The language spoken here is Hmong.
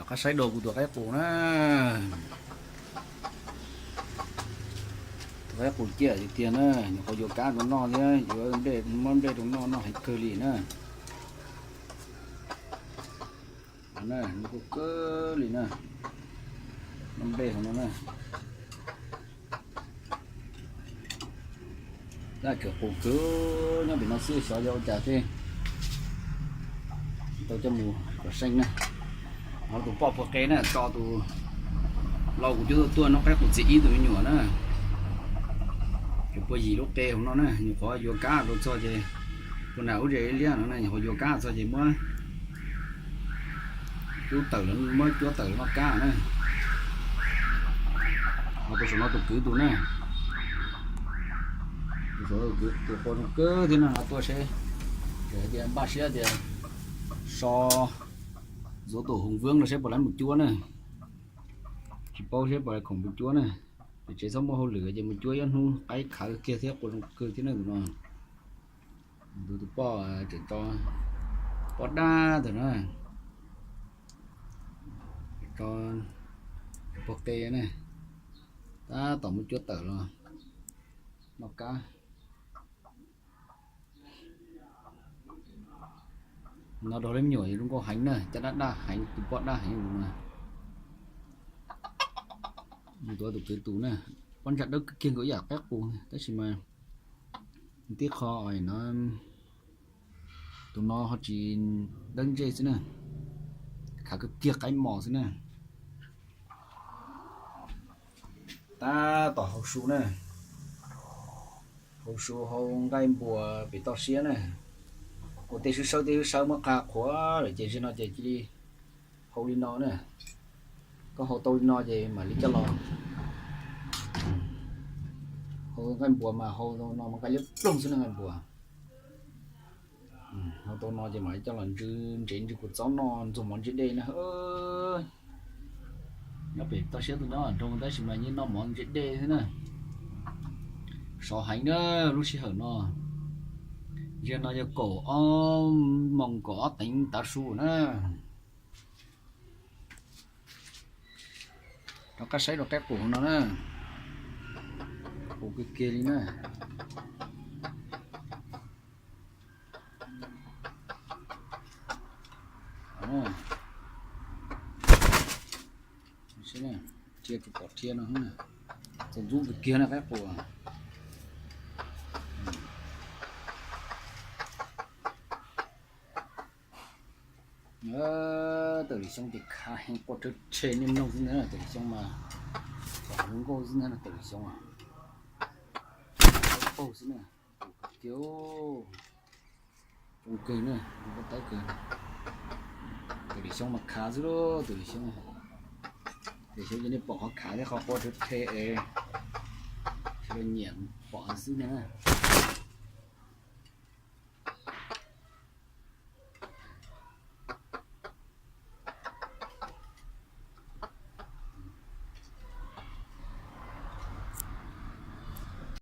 Rov qab saib dua kuv tus qaib qus na. Tus qaib qus ciaj tiag tiag na, nyuam qhuav yuav kab rau noj thiab yuav muab nplej rau noj, noj heev kawg li na. Noj kawg kawg li na, noj nplej hauv no na. Dab tsis qus kawg, nyob pem no xwb xyov yog ua cas thiaj tau coj mus kom seej na. Ho tus poj puag qe na, tso tus lau kuv coj tuaj noj qaib qus txiv ib tus me nyuam na, ces puag yim lub qe hauv no na, nyuam qhuav yuav kab rau txog ces puag nram ub ze ib liab no na, nyuam qhuav yuav kab txog ces muab cuab tawm, muab cuab tawm noj kab na. Ho tus saum no tus kwv tus na, tus saum tus kwv tus qua zoo kawg thiab no, tuaj seb, tseem hais tias npaj siab tias so Ntxuav Tus Hoos Vwb no seb puas laiv mus cuab na. Tsis paub seb puas laiv khoom mus cuab na. Ces tsev txhob muaj hauj lwm ces mus cuab ib hnub qaib khav kiag thiab qua zoo kawg thiab na tus no. Tus tus poj tseem tso poj dab ntawm na, tso pog qe na, tab tom muab cuab tawm los noj kab. No rau leej me nyuam zoo nkauj heev na, caj dab daj heev, tus poj daj heev tus no. Mus tuav tus kwv tus na, pob ntseg dawb kiag nkaus ib yam qaib qus tab sis mas tib qho no tus no ho tsis dawb ntsej xwb na, khav kiag kiag qaib mos xwb na. Tab tom hau su na, hau su hau nqaij npua pem toj siab na. Ua tej sib sawb tej sib sawb muab qab qhuav lawm ces zaum no ces cia li hau li no na. Koj hau tau li no ces mam li coj los hau nqaij npua mas hau no mas nqaij liab ploog xwb na nqaij npua. Hau tau no ces mam li coj los ntsw ntsev ntsw kua txob noj ntxuag mov ntse dej na. Nyob pem toj siab tuaj nyob nroog tab sis mas yeej noj mov ntse dej xwb na. Sov heev na lub sij hawm no. Zaum no yog kaum ob moos kaum ob teev tav su na. Rov qab saib rau qaib qus no na. Qus kiag kiag li na. Rhiab tsis pom rhiab no, txaus ntxub kiag kiag na qaib qus. Tawm li xyoob ces khav heev qua rhawv rhe niaj mloog xwb ntag, tawm li xyoob mas kom zoo nkauj xwb ntag, tawm li xyoob paug xwb na. Kiag, zoo kawg na, zoo kawg tawb kawg. Tawm li xyoob mas khav xwb lauj, tawm li xyoob. Tawm li xyoob ces nej pom qhov khav thiab qhov qua rhawv rhe es sawv daws nyiam pom xwb ntag na.